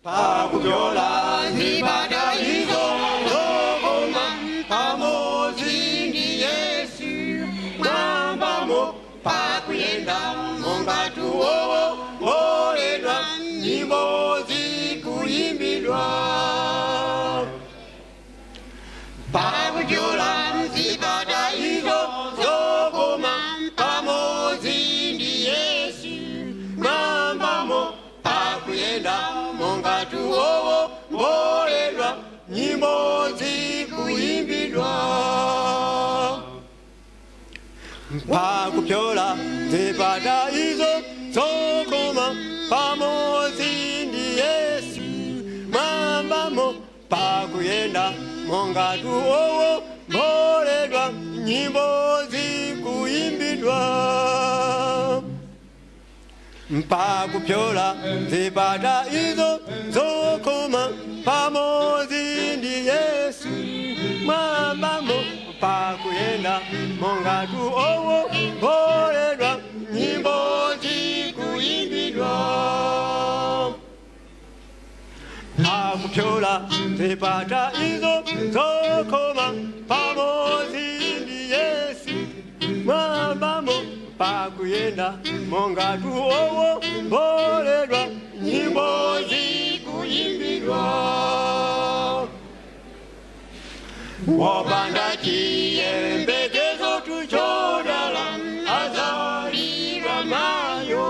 Pakupyola zipata izo zokoma pamodzi ndi Yesu mwambamo, pakuyenda monga tiwomboledwa, nyimbo zikuyimbidwa. Pakupyola zipata izo zokoma pamodzi ndi Yesu mwambamo, pakuyenda monga tiwomboledwa, nyimbo zikuyimbidwa. Pakupyola zipata izo zokoma pamodzi ndi Yesu mwambamo, pakuyenda monga tiwomboledwa, nyimbo zikuyimbidwa. Pakupyola zipata izo zokoma pamodzi ndi Yesu mwambamo, pakuyenda monga tiwomboledwa, nyimbo zikuyimbidwa. Pakupyola zipata izo zokoma pamodzi ndi Yesu mwambamo, pakuyenda monga tiwomboledwa, nyimbo zikuyimbidwa. Wopanda chiyembekezo tuchodala azalira mayo.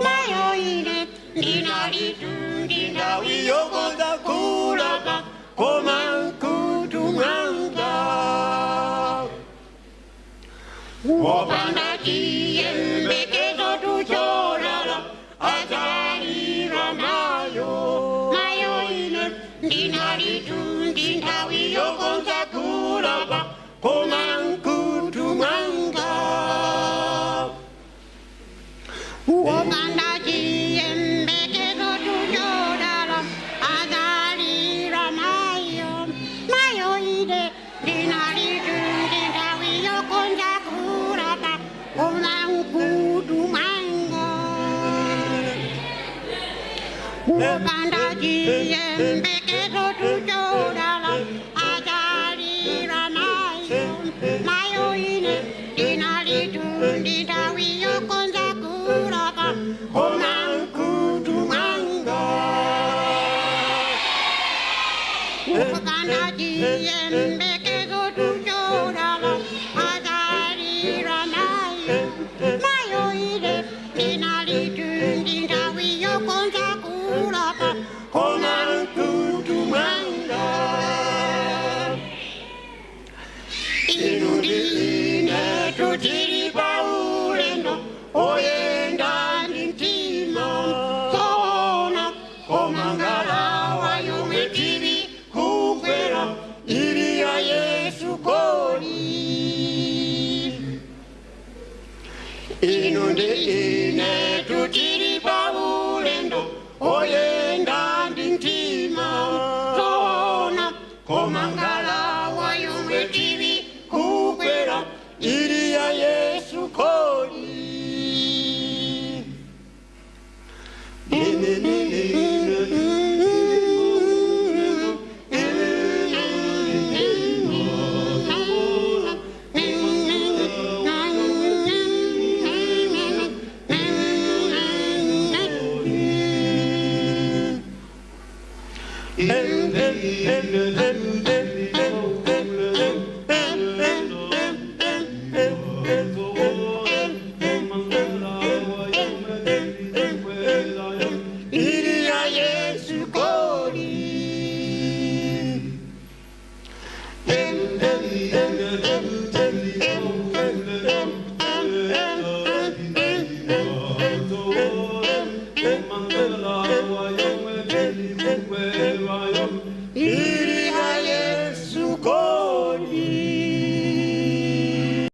Mayo ine ndinalitu. Nthawi yokonza kulapa koma mkutu mwanga. Wopanda chiyembekezo tuchodala azalira mayo. Mayo ine ndinalitu ndinthawi yokonza kulapa koma mkutu mwanga. Wopanda chiyembekezo tuchodala azalira mayo. Mayo ine ndinalitu ndinthawi yokonza kulapa koma mkutu mwanga. Wopanda chiyembekezo tuchodala azalira mayo. Mayo ine ndinalitu ndinthawi yokonza kulapa koma mkutu mwanga. Wopanda chiyembekezo tuchodala azalira mayo. Mayo ine ndinalitu ndinthawi yokonza kulapa koma mkutu mwanga. Inu ndi ine tutili paulendo oyenda ndi mtima Zoona koma ngalawa yomwe tili kukwera ili ya Yesu koli. Inu ndi ine tutili paulendo oyenda ndi mtima Zoona koma ngalawa yomwe tili kukwera ili ya Yesu koli.